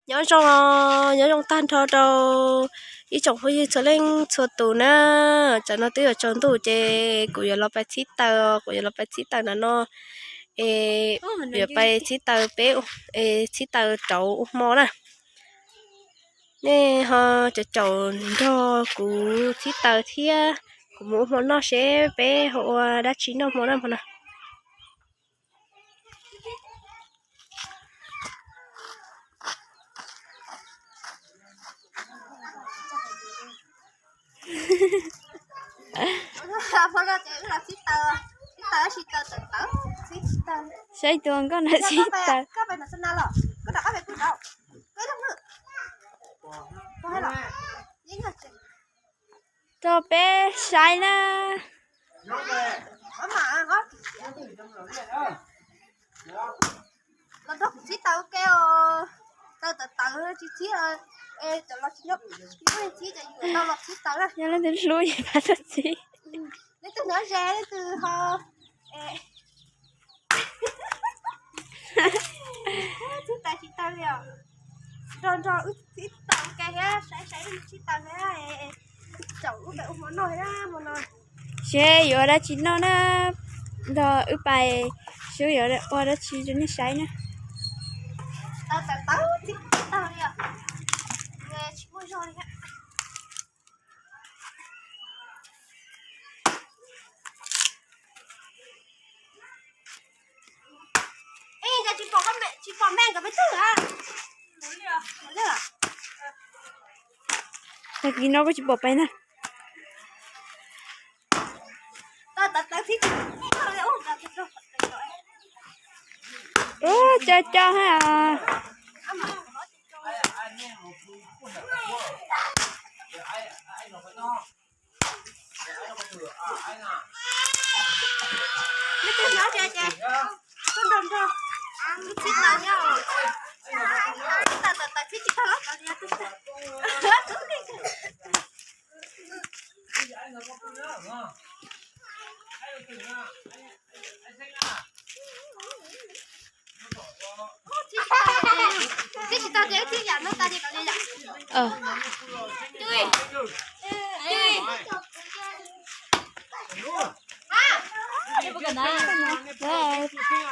Nyob zoo, nyob zoo tag nrho rau ib tsoom phooj ywg txhua leej txhua tus na. Tsam no twb yuav tsaus ntuj ces kuv yuav los pais txhib taws, kuv yuav los pais txhib taws ntawm no es yuav pais txhib taws peb, txhib taws rauv ua hmo na. Nej ho caum caum nrog kuv txhib taws thiab kuv mus ua hmo noj seb peb ho ua dab tsi noj hmo na hmo no. Saib tus nkauj no txhib taws. Rau peb saib na. Yog leej twg hlub ces pab tau txhib. Seb yuav ua dab tsi noj na, nrog wb pais, seb yuav ua dab tsi rau nej saib na. Tag kis no koj tsis pom pais na. Ua co co ha.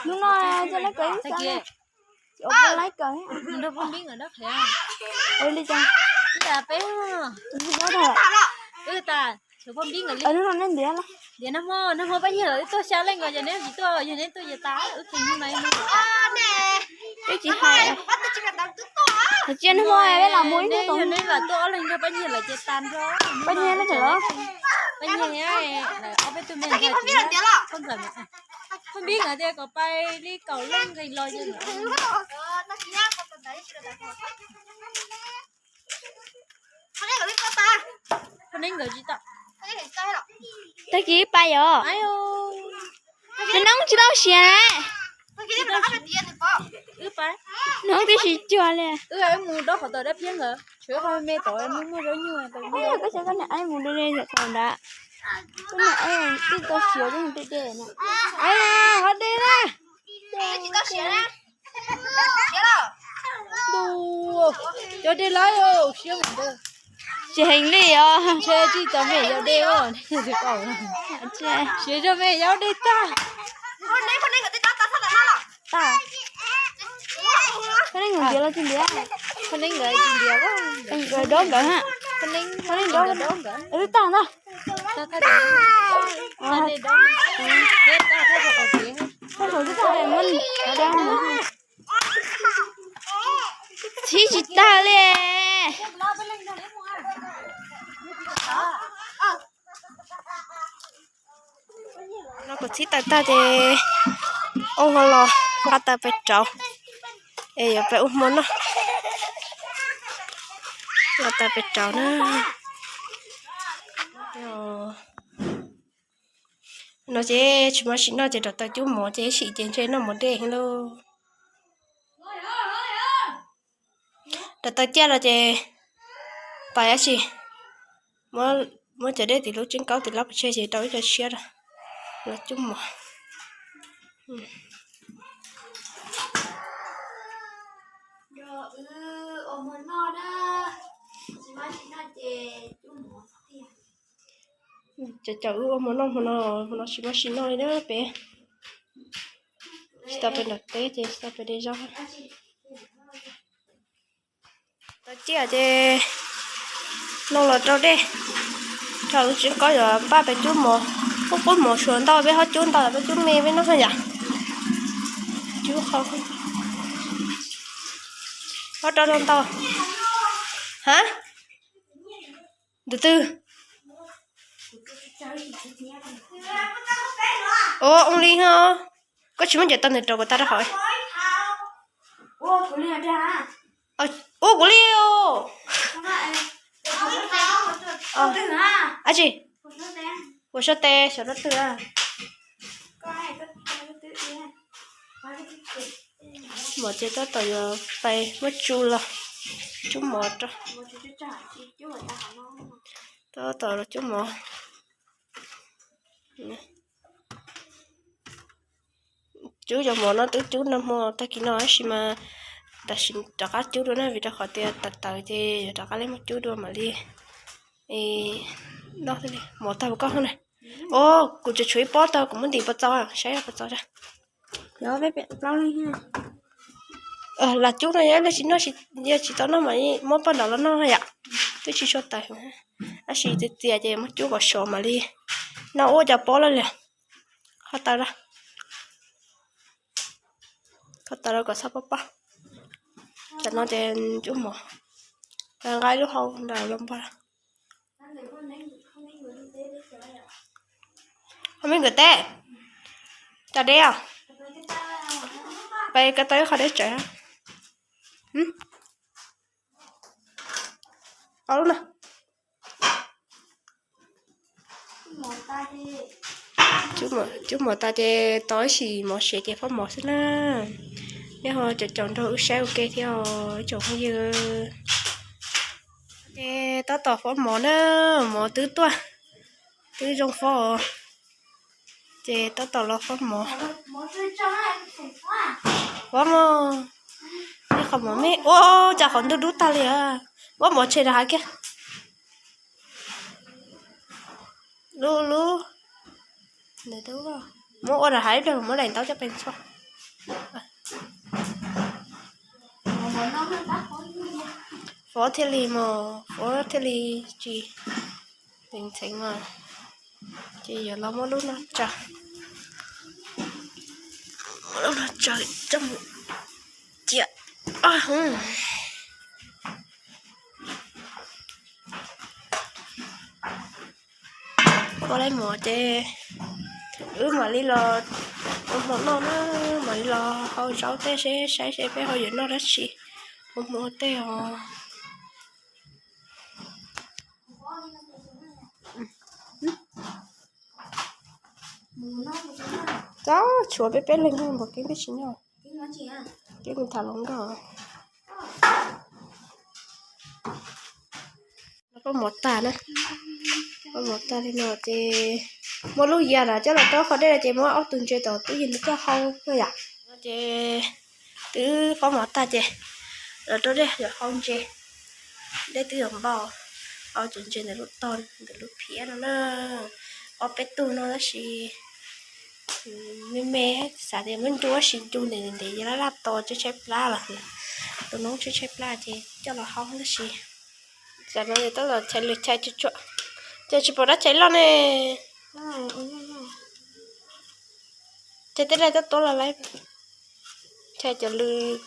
Hnub no coj lab kawm ib xab, ua lab kawm. Li cas? Hnub no neb ntiav los? Nag hmo pab nyiag lawm wb tuaj xya leej os, yog neb tsis tuaj, yog neb tuaj ces tas wb tus hnub no. Twb tsis hais. Cia nag hmo peb los mus ib hnub, yog neb los tuaj ob leeg nrog pab nyiag lawm ces tas nrho. Pab nyiag, pab nyiag ob peb tug me ntxhais, phooj npib nkawd tias kom pais li kaum leej nqis los ces. Phooj npib nkawd tsis tau. Tag kis pais yom. Nws noob tsis tau siav na. Noob twb tsis cuag li. Wb mus dob qhov tod dab phiab ntawd, tsuav qhov me tod muaj muaj zaub nyuj. Koj xyov koj niam aib mus de de tom tod nrad. Koj niam aib twb tau siav twb mus de de na. Aib, ho de na. Ntuj, cov dej lawm siab mus ntawd. Tsis heev li os. Ntshe tsis tau me yau dej os. Siab zog me yau dej tag. Tag. Koj neej ntiav los tsis ntiav? Koj neej nkawd tsis ntiav, nkawd dob nkawd ha. Koj neej dob nkawd. Tag ntag. Txhib tsis tag li. No kuv txhib taws tag ces wb ho los nqa taws pem rauv es yuav pem ua hmo noj. Nqa taws pem rauv na. No ces tsis muaj sim noj ces rauv taws cub mov ces ib sim ces ntshe noj mov dej heev lauj. Rauv taws ciaj los ces pais dab tsi, muab cov dej tim lub tseeb kaub tim lab pov tseg ces rau ib co siab rau los cub mov. Cov caum wb ua hmo noj hmo no, hmo no tsis muaj sim noj li na peb. Tsis tau pem nram teb ces tsis tau pem de zaub. Tau ciaj ces no los rau dej, rau wb tsis kob yuav npaj pem cub mov, qub qub mov suav ntau peb ho cub ntau peb cub me peb noj yam. Cub qhov, ho rau ntau. Ha? Ntawm twg? Ua, ua li ho. Koj tsis muab ncaws tau ntawm rau kuv tag rau hauv. Ua kuv li os. Ab tsi, ua sab tes xyov rau twg. Mov ces tab tom yuav pais muab cub los, cub mov rau. Tab tom los cub mov. Cub cov mov no twb cub nag hmo tag kis no tab sis mas tam sim rov qab cub dua na vim rau qhov tias tawv tawv ces yuav rov qab li muab cub dua mam li noj thiaj li. Mov tag puas koj na? Os, kuv tseem tshuav ib pob tau kuv muab ntim puas txaus, saib puas txaus tso. Lam cub no yog tsis noj, yog tsis tau noj mas muab poj nrad los noj yom. Twb tsis tshua tawv, tab sis txias txias ces muab cub kom sov mam li noj. Ua cov pob lawm li. Qhov taws lawm, qhov taws lawm kom txhob pob pob. Tam no ces cub mov, nqa ib lub hau nram los npog. Ho me nkawd teb, cov deb os, peb ko tau ib qho deb tsawv. Ob lub na. Cub mov tas ces tau ib sim mov siav ces fab mov xwb na. Nej ho caum caum nrog wb saib ua ke thiab os ib tsoom phooj ywg. Ces tab tom fab mov na, mov twb tuaj, twb zoo fab os. Ces tab tom los fab mov. Fab mov, ib qho mov me, ua cas qhov ntug dub tag li a. Muab mov tshem rau hav kiag. Lub lub, muab ua rau hav ib pliag muab daim ntaub coj pes ntxhua. Fab thiaj li mos, fab thiaj li tsis ntxheev ntxheev os. Ces yuav los muab lub no tsaws, muab lub no tsaws coj mus ciam. Ua lawm mov ces wb mam li los ua hmo noj na, mam li los hau zaub tej seb saib seb peb ho yuav noj dab tsi ua hmo tej os. Txhob tshuav peb peb leeg npam keeb peb tsis noj. Keeb mus tham hluas nkauj. Fab mov tag na, fab mov tag li no ces muab lub ya lawm coj los rau qhov dej lawm ces muab ob tug ntses tom tub yees coj hau no yom. Ces twb fab mov tag ces los rau dej yuav hau ntses. Dej twb yuav npau, hau cov ntses ntawm lub tog ntawm lub phiab no na. Ob peb tug no tab sis me me, xav tias muab ncu tab sis ncu ntev ntev ces laj laj to tshaib tshaib plab los, tus noob tshaib tshaib plab ces coj los hau tab sis tam no ces tab tom chais lws chais tsuag tsuag, ces tsis pom dab chais loj ne. Ces tej daim tuab tuab los lawm, chais cov lws,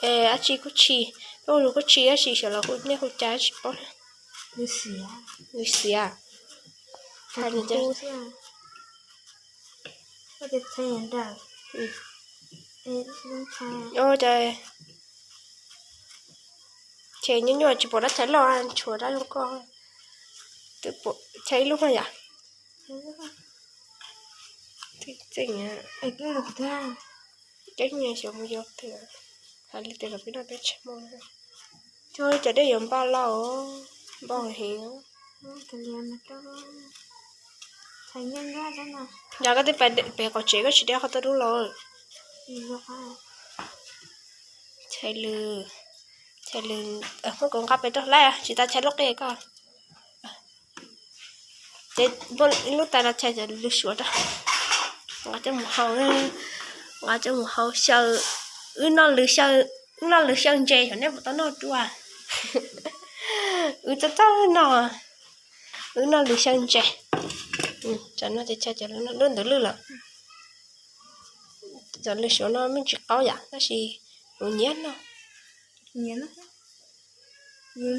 dab tsi kuj tshis, peb ua lus kuj tshis tab sis xyov los kuj nej hu cas tsis paub. Lws xiav. Ces nyuaj nyuaj tsis pom dab chais loj, tshuav dab zoo koj. Twb pom chais ib lub no yom. Txeeb xyov mus yog twg, hais li tias kom peb noj peb tseg mus. Cov dej yuav npau los, npau heev. Yog koj twb pais pem qaum tsev koj tsis de qhov tau dub los. Chais lws, Chaw lws, muab kuv nqa pem rau hlab, tsis tas chaw lub qij koj. Ces muab lub tais no chaw cov lws suav rau. Nqa coj mus hau, nqa coj mus hau xyaw. Wb noj lws xyaw, wb noj lws xyaw ntses, xyov nej puas tau noj dua. Wb txawj txawj noj, wb noj lws xyaw ntses. Cov no ces chaw cov lub ntawd lwj lawm. Cov lws suav no me ntsis qaub yam tab sis kuv nyiam noj.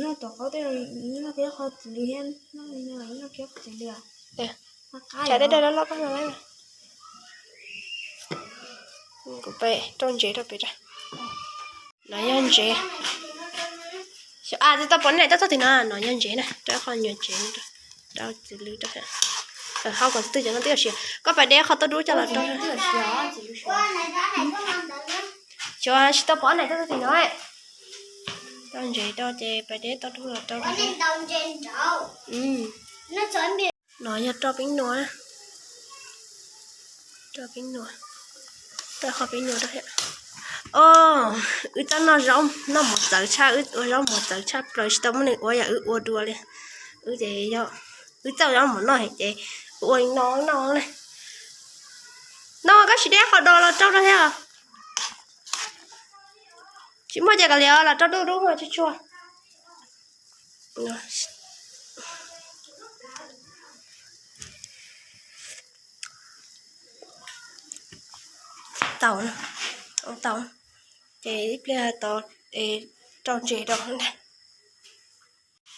Noj tom qaub tej, noj thiab qhov txiv lws thiab, noj kiag qhov txiv lws. Chaw dawb dawb loj loj koj no. Kuv pem rau ntsev rau pem rau. No yog ntsev. Xyov, a, twb tau pov naim tuaj txog tim no, no yog ntsev na, rau qhov nyuag ntsev, rau txiv lws rau. Hau kom twb cov no twb siav, koj pais de qhov tauj dub coj los rau. Xyov tsis tau pov naim tuaj txog tim no. Rau ntsev rau ces pais de tauj dub los rau. No yog rau peb nua, rau peb nua, rau qhov peb nua rau thiab. Os, wb txawj noj zaub noj mov txawv tshaj, wb ua zaub mov txawv tshaj plaws tsis tau muaj neeg ua yam wb ua dua li. Wb ces yog wb txawj zaub mov noj ces wb ua li no noj na. No koj tsis de qhov dos los rau rau thiab. Tsis muaj ces kav liam los rau dub dub tsuag tsuag. Tau, tau. Ces ib pliag tau, rau ntses rau.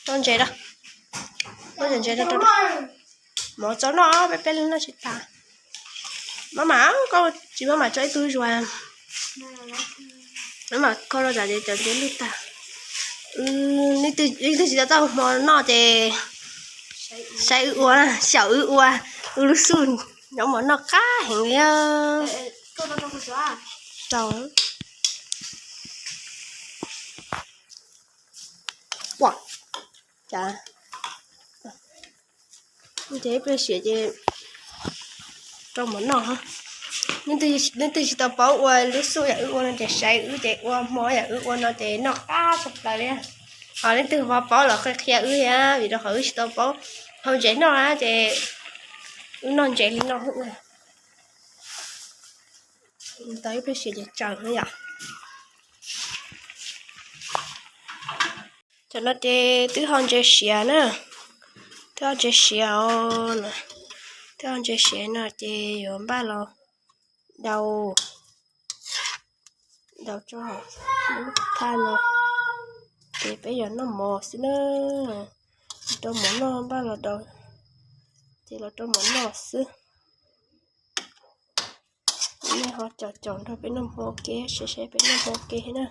Rau ntses rau. Muab ntses rau. Mov txaus noj peb peb leeg noj tsis tas. Maj mam, koj tsis maj mam tso ib tug zuag. Maj mam kho rau tsam ces cov ntses lwj tag. Leej twg tsis tau tau hmo noj ces saib wb ua, xyaum wb ua, wb lub xub nyob mov noj qab heev li. Rau. Ua cas ces ib pliag siav ces rau mov noj. Leej twg tsis tau paub ua lub xub yam wb ua no ces saib wb ces ua hmo yam wb ua no ces noj qab tshaj plaws li. Ho leej twg ho paub los qhia qhia wb thiab vim rau qhov wb tsis tau paub hau ntses noj na ces wb noj ntses li no. Tau ib pliag siav ces tsaws no yom. Cov no ces twb ho ntses siav na, twb ho ntses siav os, twb ho ntses siav no ces yuav npaj los daus, daus tso lub thaj no, ces peb yuav noj mov xwb na. Rau mov noj, npaj los daus ces los rau mov noj xwb. Nej ho caum caum nrog peb noj hmo ua ke, saib saib peb noj hmo ua ke na.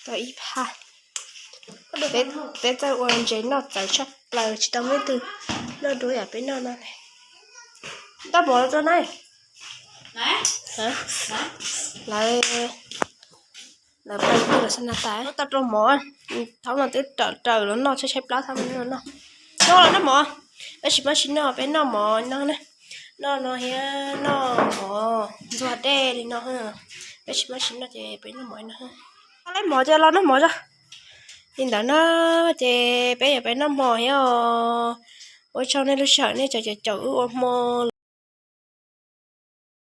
Tau ib phaj. Peb txawj ua ntses noj txawv tshaj plaws, tsis tau muaj ib tug noj dua yam peb noj no. Tau mov los rau na. Lawv, lawv pab twb los xav na tas, tau rau mov, thaum no twb raws raws los noj, tshaib tshaib plab thaum no noj. Noj los noj mov, peb tsis maj tsis noj peb noj mov no na. Noj no thiab noj mov ntxuag dej li no. Peb tsis maj tsis noj ces peb noj mov no. Tau lawv mov ces los noj mov tso. Li ntawd na, ces peb yuav peb noj mov thiab os. Ua tsaug nej lub sij hawm nej caum caum wb ua hmo.